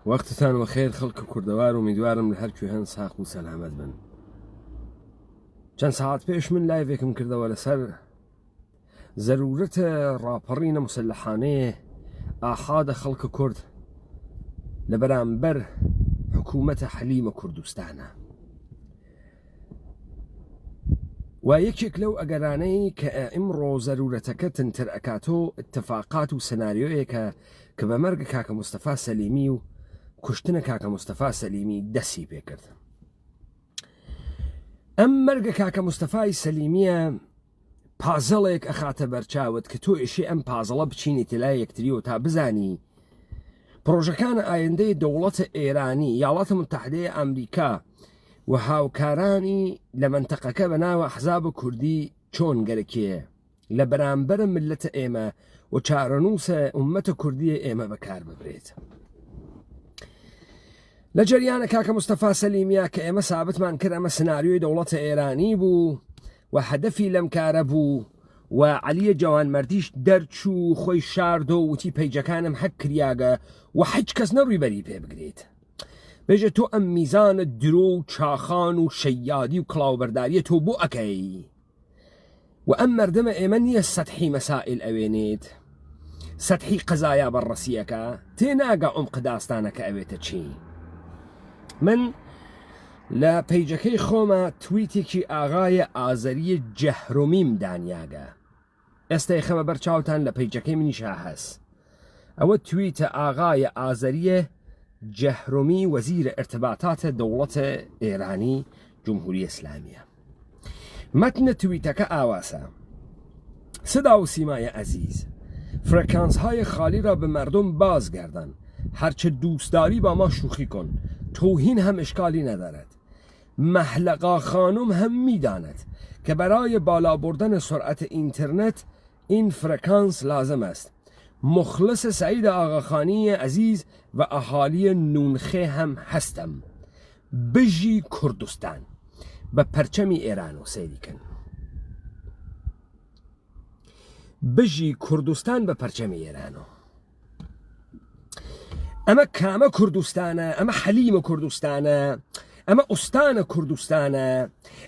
وەختتان وەخێر خەڵکە کوردەوار ئومیدوارم لە هەر کوێ هەن ساق و سەلامەت بن. چەند ساعت پێش من لایڤێکم کردەوە لەسەر زەرورەتە ڕاپەڕینە مسلحانەیە ئاحادە خەڵکە کورد لە بەرامبەر حکوومەتە حەلیمە کوردستانە. و یەکێک لەو ئەگەرانەی کە ئیمڕۆ زەرورەتەکە تنتر ئەکاتۆ ئیتفاقات و سناریۆیەکە کە بە مەرگ کاکە مستەفا سەلیمی و کوشتنە کاکە مستەفا سەلیمی دەسی پێکرد. ئەم مەرگە کاکە مستەفای سەلیمیە پازڵێک ئەخاتە بەرچاوت کە تۆ ئێشێ ئەم پازڵە بچینیتە لای یەکتری و تا بزانی پرۆژەکان ئایندەی دەوڵەتە ئێرانی یاڵاتە متحدەیە ئەمریکا و هاوکارانی لە مەنتەقەکە بە ناوە ئەحزاب کوردی چۆن گەرەکێ لە بەرامبەر ملەتە ئێمە و چارەنووسە ئومەتە کوردیە ئێمە بەکار ببرێت. لە جەریانە کاکە مستەفا سەلیمیا کە ئێمە سابتمان کرد ئەمە سناریۆی دەوڵەتە ئێرانی بوو و هەدەفی لەم کارە بوو و عەلیە جەوانمەردیش دەرچوو خۆی شاردۆ وتی پەیجەکانم هەک کریاگە و حەج کەس نەڕووی بەری پێ بگرێت. بێژە تۆ ئەم میزانە درۆ و چاخان و شەیادی و کڵاوبەرداریە تۆ بۆ ئەکەی و ئەم مەردەمە ئێمە نییە سەتحی مەسائل ئەوێنێت سەتحی قەزایا بەڕەسیەکە تێ ناگا عمق داستانەکە ئەوێتە چی من لە پەیجەکەی خۆمە تویتێکی ئاغایە ئازەریە جەهرۆمیم دانیاگە ئێستا ئەیخەمە بەر چاوتان لە پەیجەکەی منیشا هەس ئەوە تویتە ئاغایە ئازەریە جەهرۆمی وەزیرە ئرتباتاتە دەوڵەتە ئێرانی جمهوری ئسلامیە متن تویتەکە ئاواسە صدا و سیمای عزیز فرکانس های خالی را به مردم بازگردان هرچه دوستداری با ما شوخی کن توهین هم اشکالی ندارد محلقا خانم هم میداند که برای بالا بردن سرعت اینترنت این فرکانس لازم است مخلص سعید آقاخانی عزیز و اهالی نونخه هم هستم بژی کوردستان بە پەرچەمی ئێران و سەیری کەن بژی کوردستان بە پەرچەمی ئێرانەوە ئەمە کامە کوردستانە ئەمە حەلیمە کوردستانە ئەمە ئوستانە کوردستانە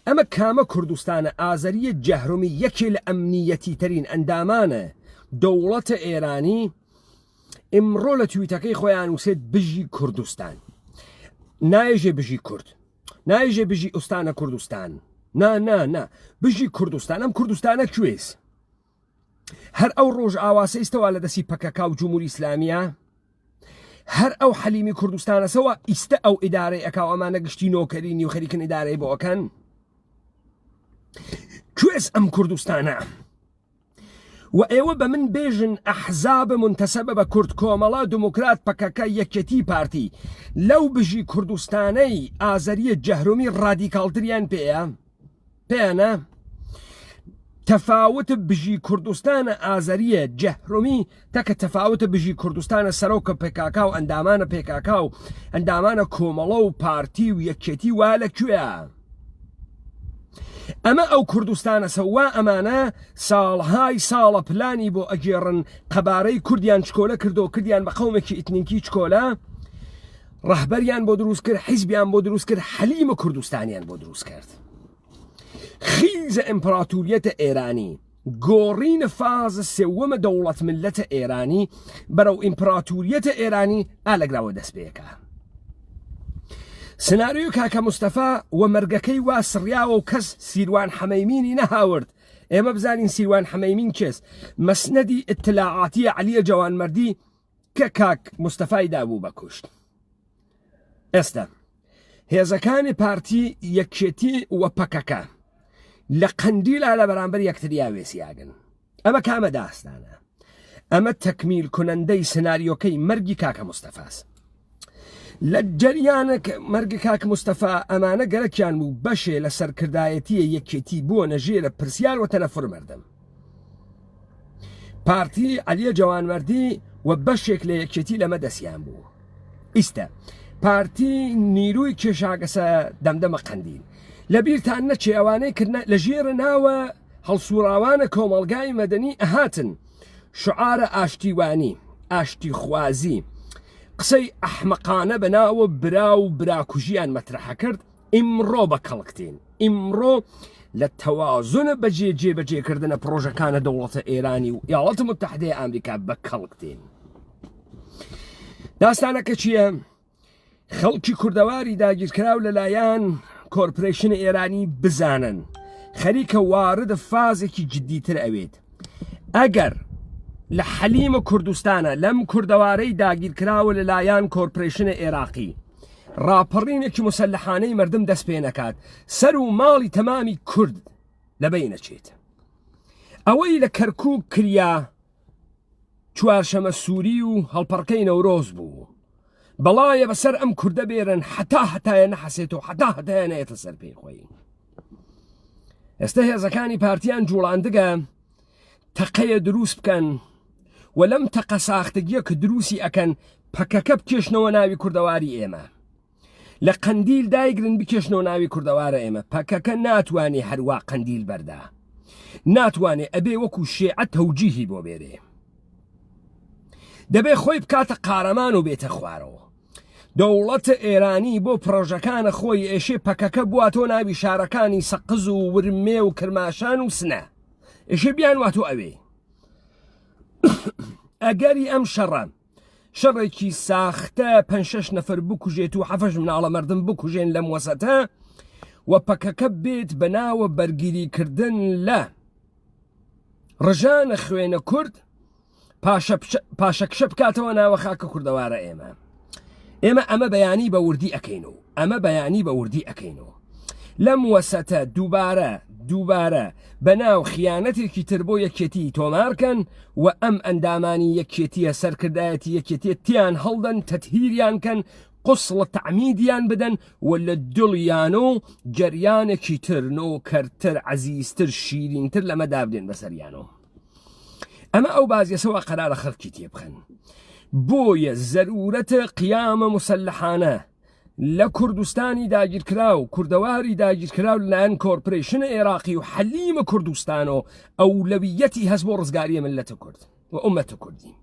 ئەمە کامە کوردستانە ئازەریە جەهرمی یەکێ لە ئەمنیەتی ترین ئەندامانە دەوڵەتە ئێرانی ئمڕۆ لە تویتەکەی خۆیان وسێت بژی کوردستان نایژێ بژی کورد نایژێ بژی ئوستانە کوردستان نا نا نا بژی کوردستان ئەم کوردستانە کوێس هەر ئەو ڕۆژ ئاواسە ئیستەوا لە دەستی پەکەکە و جمهوری ئیسلامیە هەر ئەو حەلیمی کوردستانەسەوە ئیستە ئەو ئیدارەی ئەکا و ئەمانە گشتی نۆکەرینی و خەریکن ئیدارەی بۆ ئەکەن کوێس ئەم کوردستانە و ئێوە بە من بێژن ئەحزاب منتەسەبە بە کورد کۆمەڵە دموکرات پەکەکە یەکێتی پارتی لەو بژی کوردستانەی ئازەریە جەهرۆمی ڕادیکاڵتریان پێیە پێیانە تەفاوت بژی کوردستانە ئازەریە جەهرۆمی تەکە تەفاوتە بژی کوردستانە سەرۆکە پێکاکا و ئەندامانە پێکاکا و ئەندامانە کۆمەڵە و پارتی و یەکێتی وا لە کوێە ئەمە ئەو کوردستانەسە وا ئەمانە ساڵهای ساڵە پلانی بۆ ئەگێڕن قەبارەی کوردیان چکۆلە کردو کردیان بە قەومێکی ئیتنیکی چکۆلە ڕەهبەریان بۆ دروست کرد حیزبیان بۆ دروست کرد حەلیمە کوردستانیان بۆ دروست کرد خیزە ئیمپراتوریەتە ئێرانی گۆڕینە فاز سێوەمە دەوڵەت ملەتە ئێرانی بەرەو ئیمپراتوریەتە ئێرانی ئالەگراوە دەست پێکە سناریۆ کاکە مستەفا و مەرگەکەی وا سڕیاوە و کەس سیروان حەمەیمینی نەهاورد ئێمە بزانین سیروان حەمەیمین کێس مەسنەدی ئیتلاعاتیە عەلیە جەوانمەردی کە کاک مستەفای دابوو بە کوشت ئێستا هێزەکانی پارتی یەکێتی و پەکەکە لە قەندیلا لە بەرامبەر یەکتریا وێسیاگن ئەمە کامە داستانە ئەمە تەکمیل کنەندەی سناریۆکەی مەرگی کاکە مستەفاس لە جەریانە مەرگی کاک مستەفا ئەمانە گەرەکیان بوو بەشێ لە سەرکردایەتیە یەکێتی بووە نەژێرە پرسیار وە تەنەفر مردم پارتی عەلیە جەوانمەردی و بەشێک لە یەکێتی لەمە دەسیان بوو ئیستە پارتی نیروی کێشاگەسە دەمدەمە قەندیل لە بیرتان نەچێ ئەوانەی کردە لە ژێرە ناوە هەڵسوڕاوانە کۆمەڵگای مەدەنی ئەهاتن شعارە ئاشتیوانی ئاشتیخوازی. قسەی ئەحمەقانە بە ناوە برا و براکوژیان مەترەحە کرد ئیمڕۆ بە کەڵک تێن ئیمڕۆ لە تەوازنە بەجێ جێبەجێکردنە پڕۆژەکانە دەوڵەتە ئێرانی و ئیاڵەتە متحدەی ئامریکا بە کەڵک تێن داستانەکە چییە؟ خەڵکی کوردەواری داگیرکراو لەلایەن corporation ئێرانی بزانن خەریکە وارد فازێکی جدیتر ئەوێت ئەگەر لە حەلیمە کوردستانە لەم کوردەوارەی داگیرکراوە لەلایەن corporation عێراقی ڕاپەڕینێکی مسلحانەی مردم دەست پێ نەکات سەر و ماڵی تەمامی کورد لەبەینەچێت ئەوەی لە کەرکک کریا چوارشەمە سووری و هەڵپەڕکەی نەورۆز بوو بەڵایە بەسەر ئەم کوردە بێرن حتا هەتایە نەحەسێتەوە حتا هەتایە نەیەتە سەر پێی خۆی ئێستا هێزەکانی پارتیان جوڵاندگە تەقەیە دروست بکەن و لەم تەقە ساختگیە کە دروستی ئەکەن پەکەکە بکێشنەوە ناوی کوردەواری ئێمە لە قەندیل دایگرن بکێشنەوە ناوی کوردەوارە ئێمە پەکەکە ناتوانێ هەروا قەندیل بەردا ناتوانێ ئەبێ وەکو شێعە تەوجیهی بۆ بێرێ دەبێ خۆی بکاتە قارەمان و بێتە خوارەوە دەوڵەتە ئێرانی بۆ پرۆژەکانە خۆی ئێشێ پەکەکە بواتۆ ناوی شارەکانی سەقز و ورمێ و کرماشان و سنە ئێشێ بیان واتۆ ئەوێ ئەگەری ئەم شەڕە شەڕێکی ساختە پەن شەش نەفەر بکوژێت و حەفەش مناڵە مردم بکوژێن لەم وەسەتە و پەکەکە بێت بە ناوە بەرگیریکردن لە ڕژانە خوێنە کورد پاشەکشە بکاتەوە ناوە خاکە کوردەوارە ئێمە ئێمە ئەمە بەیانی بە وردی ئەەکەین و ئەمە بەیانی بە وردی ئەەکەینەوە لەم وەسەتە دووبارە دووبارە بەناو خیانەتێکی تر بۆ یەکێتی تۆمارکەن و ئەم ئەندامانی یەکێتیە سەرکردایەتی یەکێتیە تیان هەڵدەن تەتهیریان کەن قسڵە تەعمیدیان بدەن و لە دڵیان و جەریانێکی تر نۆکەرتر عەزیزتر شیرینتر لەمە دابدێن بەسەریانەوە ئەمە ئەو بازیەسەوە قەرارە خەڵکی تێبخەن بۆیە زەرورەتە قیامە مسلحانە لە کوردستانی داگیرکراو، کوردەواری داگیرکراو لەلایەن corporation عێراقی و حەلیمە کوردستانۆ ئەولەویەتی هەس بۆ ڕزگاریە ملەتە کورد و ئومەتە کوردی.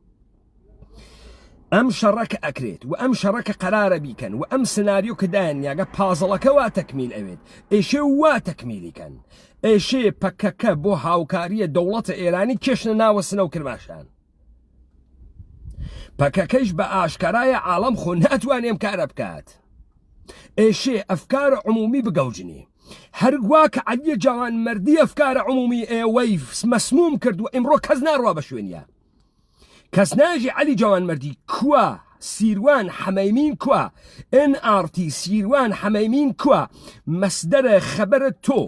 ئەم شەڕە کە ئەکرێت و ئەم شەڕە کە قەرارە بیکەن و ئەم سناریۆ کە دایان نیاگە پازڵەکە وا تەکمیل ئەوێت ئێشێ وا تەکمیلی کەن ئێشێ پەکەکە بۆ هاوکاریە دەوڵەتە ئێرانی کێشنە ناوە سنە و کرماشان. پەکەکەیش بە ئاشکەرایە عاڵەم خۆ ناتوانێ ئەم کارە بکات ئێشێ ئەفکارە عمومی بگەوجنی هەرگوا کە عەلیە جوان مەردی ئەفکارە عمومی ئێوەی مەسموم کرد و ئیمڕۆ کەس ناڕوا بە شوێنیا کەس ناژی عەلی جوان مەردی کوا سیروان حەمەیمین کوا NRT سیروان حەمەیمین کوا مەسدەرە خەبەرە تۆ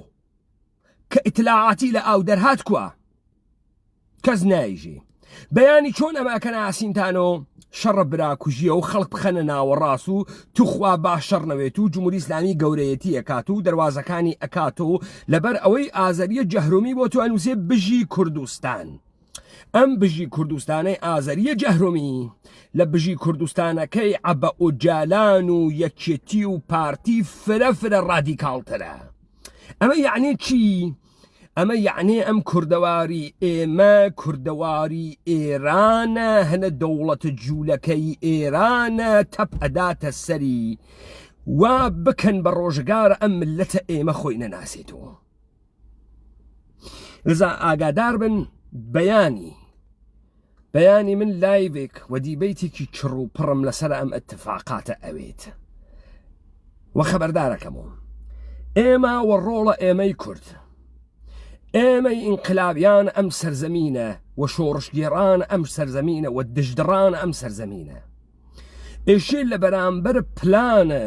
کە ئیتلاعاتی لە ئاو دەرهات کوا کەس نایژێ بەیانی چۆن ئەمە ئەکەن ئاسینتانۆ شەڕە براکوژیە و خەڵک بخەنە ناوەڕاست و توخوا با شەڕ نەوێت و جمهوری ئیسلامی گەورەیەتی ئەکات و دەواازەکانی ئەکات و لەبەر ئەوەی ئازەریە جەهرۆمی بۆ تو ئەنووسێ بژی کوردستان ئەم بژی کوردستانەی ئازەریە جەهرۆمی لە بژی کوردستانەکەی عەبە ئۆجالان و یەکێتی و پارتی فرە فرە ڕادیکاڵترە ئەمە یعنی چی؟ ئەمە یەعنی ئەم کوردەواری ئێمە کوردەواری ئێرانە هەنە دەوڵەتە جوولەکەی ئێرانە تەپ ئەداتە سەری وا بکەن بە ڕۆژگارە ئەم ملەتە ئێمە خۆی نەناسێتەوە لەزا ئاگادار بن بەیانی بەیانی من live ێک و debate ێکی چڕ و پڕم لەسەر ئەم ئەتفاقاتە ئەوێت و خەبەردارەکەمەوە ئێمە و ڕۆڵە ئێمەی کورد ئێمەی ئینقلابیان ئەم سەرزەمینە و شۆڕشگێڕان ئەم سەرزەمینە و دژدڕان ئەم سەرزەمینە ئێشێ لە بەرامبەر پلانە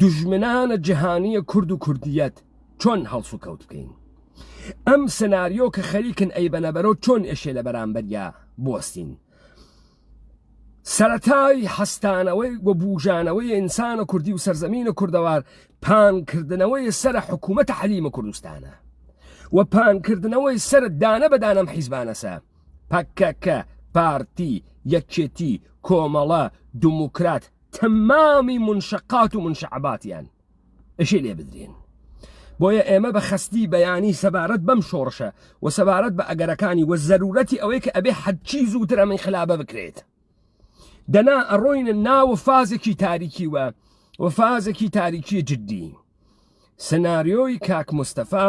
دوژمنانە جیهانیە کورد و کوردیەت چۆن هەڵسوکەوت بکەین ئەم سناریۆ کە خەریکن ئەیبەنە بەرەو چۆن ئێشێ لە بەرامبەریا بوەستین سەرەتای هەستانەوەی و بوژانەوەی ئینسانە کوردی و سەرزەمینە کوردەوار پانکردنەوەی سەر حکوومەتە حەلیمە کوردستانە و پانکردنەوەی سەر دانە بە دانەم حیزبانەسە پەکەکە پارتی یەکێتی کۆمەڵە دموکرات تەمامی منشقات و منشعباتیان ئەشێ لێ بدرێن. بۆیە ئێمە بە خەستی بەیانی سەبارەت بەم شۆڕشە و سەبارەت بە ئەگەرەکانی و زەرورەتی ئەوەی کە ئەبێ هەرچی زووتر ئەم ئینقلابە بکرێت. دەنا ئەڕۆینە ناوە فازێکی تاریکی وە و فازێکی تاریکی جدی. سناریۆی کاک مستەفا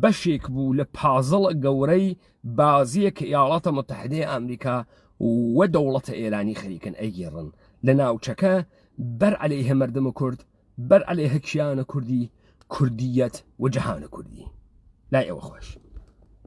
بەشێک بوو لە پازڵ گەورەی بازیە کە ئیاڵاتە متحدەی ئامریکا و دەوڵەتە ئێرانی خەریکن ئەیگێڕن لە ناوچەکە بەر عەلەیهە مەردم کورد بەر عەلەیهە کیانە کوردی کوردیەت و جەهانە کوردی. لای ئێوە خۆش.